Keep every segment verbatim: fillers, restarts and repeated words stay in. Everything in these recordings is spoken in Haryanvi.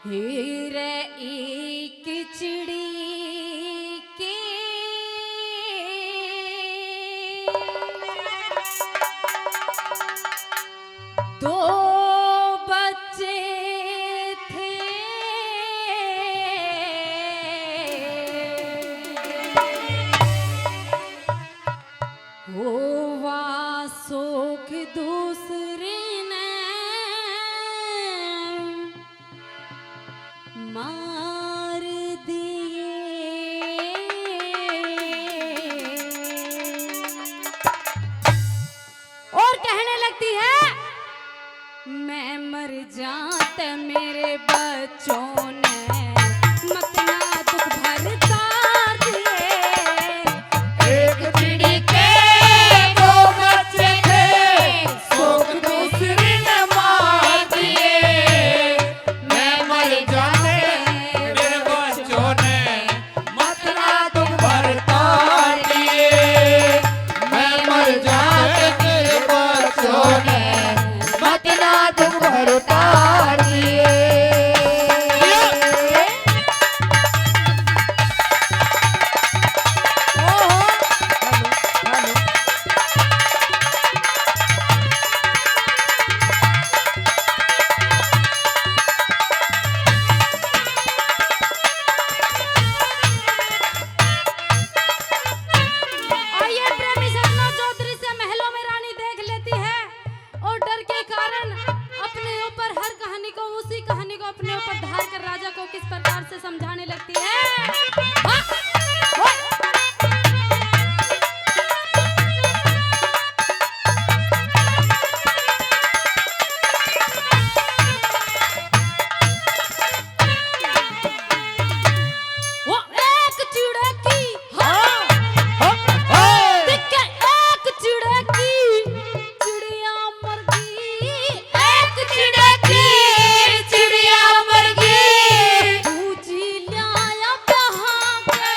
हीरे एक चिड़ी के दो बच्चे थे। होवा शौक दूसरे ने मार दिए। और कहने लगती है, मैं मर जाते मेरे बच्चों ने मत ना दुख भरता दिए। एक चिड़ी के दो बच्चे थे, शौक दूसरी ने मार दिए। मैं मर जाते मेरे बच्चों ने मत ना दुख भरता दिए। मैं मर जाते मेरे बच्चों ने मत ना दुख भरता दिए। आइए प्रेमी सज्जनों, जो दृश्य महलों में रानी देख लेती है और डर के कारण अपने ऊपर हर कहानी को, उसी कहानी को अपने ऊपर धार कर राजा को किस प्रकार से समझाने लगती है। हाँ, ओए। वो एक चिड़े की, हाँ, हाँ, हाँ। दिखे एक चिड़े की, चिड़िया मर गई। एक चिड़े की, चिड़िया मर गई। दूजी ल्याया बहा के,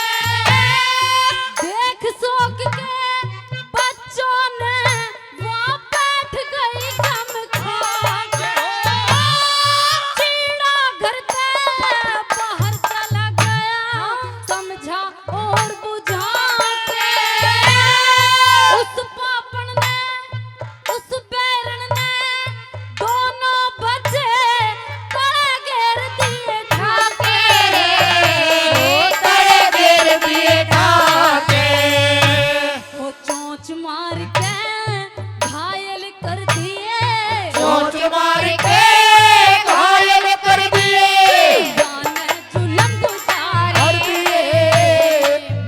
देख शौक के बच्चों ने वो बैठ गई गम खा के। चिड़ा घर ते बाहर चला गया, समझा और बुझा के। उस पापण ने, उस बैरण ने दोनों बच्चे तले घेर दिए ठाके। तले घेर दिए ठाके। वो चोंच मार के घायल कर दिए। चोंच मार के घायल कर दिए। जाने जुल्म गुजारे। कर दिए।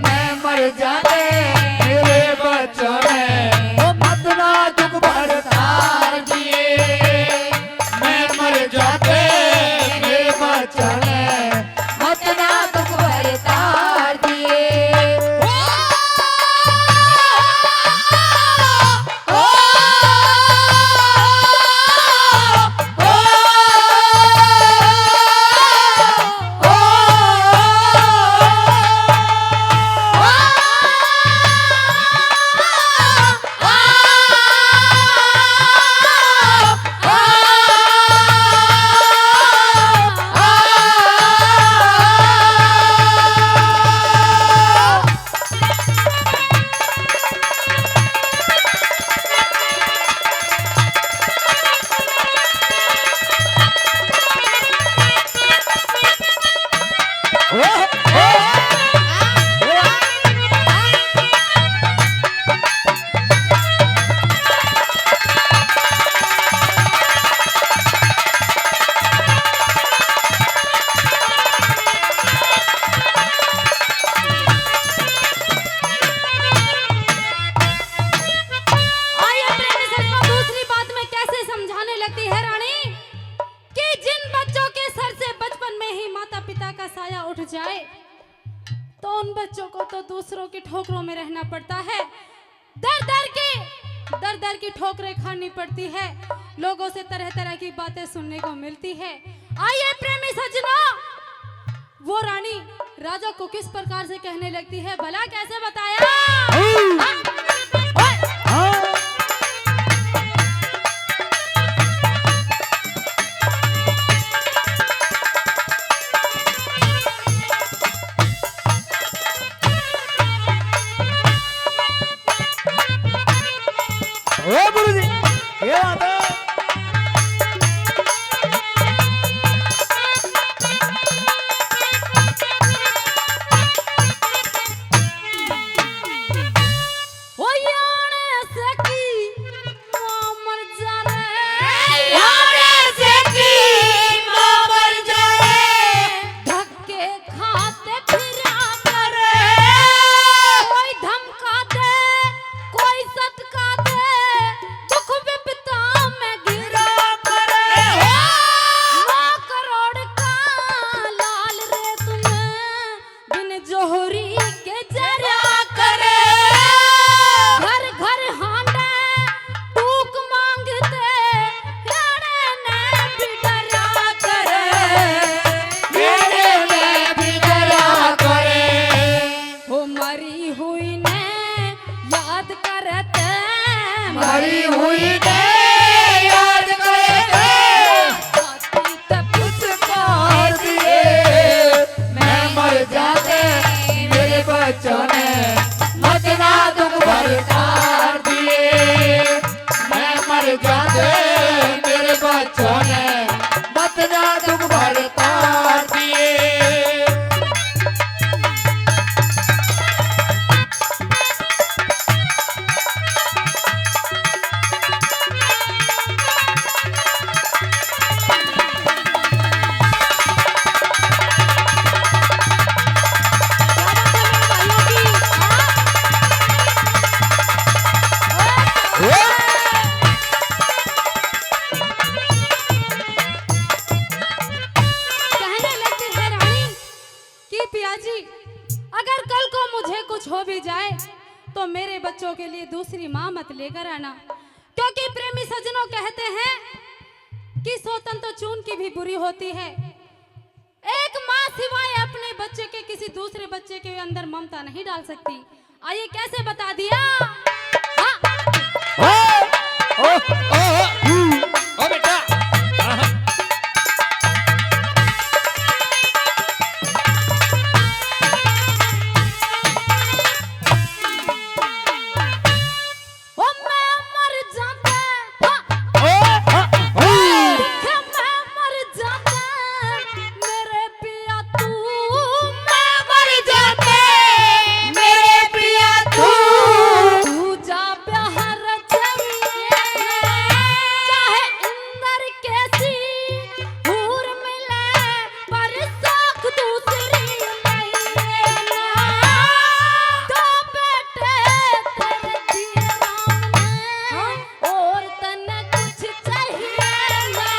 मैं मर जाते मेरे बच्चों ने, वो मत ना दुख भरता दिए। मैं मर जाते मेरे बच्चों ने, मत ना दुख भरता दिए। आइए प्रेमी सज्जनों, दूसरी बात में कैसे समझाने लगती है रानी कि जिन बच्चों के सर से बचपन में ही माता पिता का साया उठ जाए, तो उन बच्चों को तो दूसरों की ठोकरों में रहना पड़ता है, दर दर की, दर दर की ठोकरें खानी पड़ती है, लोगों से तरह तरह की बातें सुनने को मिलती है। आइए प्रेमी सज्जनों, वो रानी राजा को किस प्रकार से कहने लगती है, भला कैसे बताया? हाँ। हाँ। ओए। हाँ। ओ गुरु जी, ये बात है। ओ याने से की मां मर जा रे। याने से की मां मर जा रे। धक्के खाते फिरा करे। कोई धमका दे, कोई सटका दे, दुख विपदा में घिरा करे। नौ करोड़ का लाल रे तू बिन जोहरी के जरा करे। घर घर हांडे टूक मांगते, हेड़े ने भी डरा करे। हेड़े ने भी डरा करे। हो मरी हुई ने याद करते, मरी हुई ने याद करते। छाती ते पुचकार दिए, मैं मर जाते मेरे बच्चों ने मत ना दुख भरतार दिए। मैं मर जाते मेरे बच्चों ने मत ना दुख भरतार दिए। कहने लगी है रानी कि पिया जी, अगर कल को मुझे कुछ हो भी जाए तो मेरे बच्चों के लिए दूसरी माँ मत लेकर आना, क्योंकि प्रेमी सज्जनों कहते हैं कि सौतन तो चून की भी बुरी होती है। एक माँ सिवाय अपने बच्चे के किसी दूसरे बच्चे के अंदर ममता नहीं डाल सकती। आइए, कैसे बता दिया? हाँ। ओ, ओ, ओ, ओ, हम्म, ओ बेटा। आहा। ओ मैं मर जाता, हाँ। ओ, हाँ, ओ। दिखे मैं मर जाता, मेरे पिया तू। मैं मर जाता, मेरे पिया तू। तू जा प्यार चाहिए, चाहे इंदर कैसी हूर मिले, पर साख दूसरी नहीं है ना। दो बेटे तेरे दिए राम ने, और तन्ने कुछ चाहिए ना।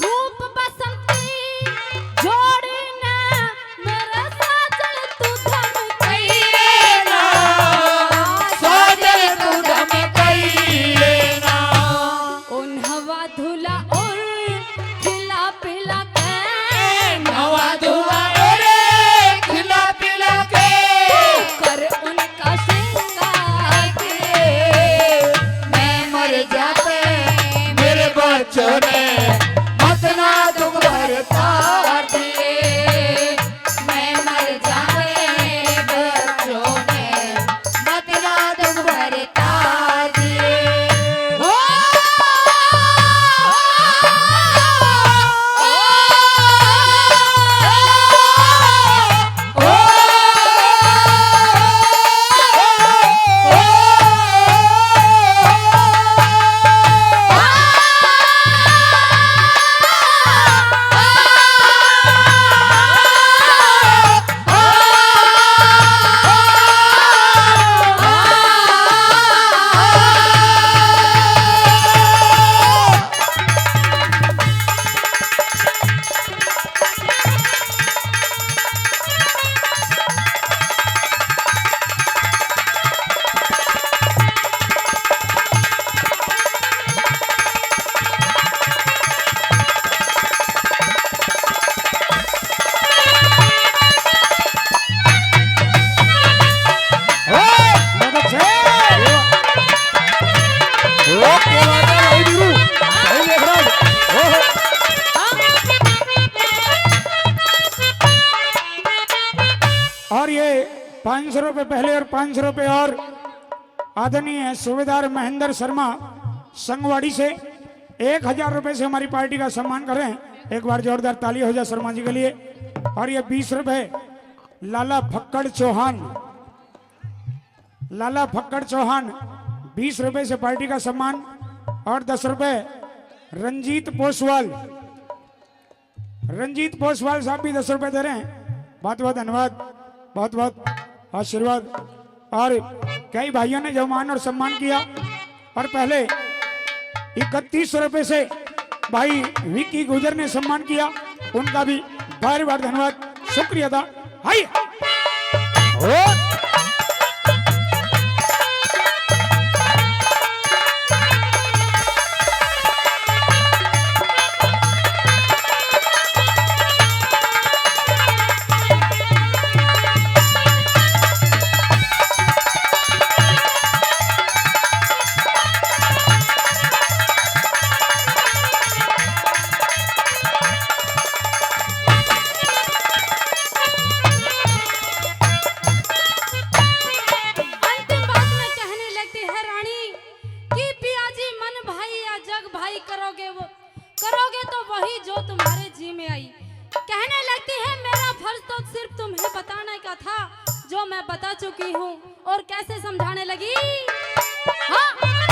रूप बसंती जोड़ी ने, मेरे साजन तू धमकाइए ना। साजन तू धमकाइए ना। ओ नवा धुला और खिला पिला के। नवा धुला और खिला पिला के। कर उनका श्रृंगार। मैं मर जाते मेरे बच्चों ने मत ना दुख भरतार दिए। मैं मर जाते बच्चों ने मत ना दुख भरतार दिए। ओ, ओ, ओ, ओ, ओ, ओ, ओ, और ये पाँच सौ रुपए पहले और पाँच सौ रुपए और आदरणीय सूबेदार महेंद्र शर्मा संगवाड़ी से एक हजार रुपए से हमारी पार्टी का सम्मान करें। एक बार जोरदार ताली हो जाए शर्मा जी के लिए। और ये बीस रुपए लाला फक्कड़ चौहान, लाला फक्कड़ चौहान, बीस रुपए से पार्टी का सम्मान। और दस रुपए रंजीत पोसवाल, रंजीत पोसवाल साहब भी दस रुपए दे रहे हैं। बहुत बहुत धन्यवाद, बहुत बहुत आशीर्वाद। और कई भाइयों ने जो मान और सम्मान किया, और पहले इकतीस सौ रुपए से भाई विक्की गुजर ने सम्मान किया, उनका भी बार बार धन्यवाद, शुक्रिया अदा। हाय। अंतिम बात में कहने लगती है रानी कि पिया जी मन भाई या जग भाई करोगे वो, करोगे तो वही जो तुम्हारे जी में आई। कहने लगती है मेरा फर्ज तो सिर्फ तुम्हें बताने का था, जो मैं बता चुकी हूँ। और कैसे समझाने लगी? हाँ।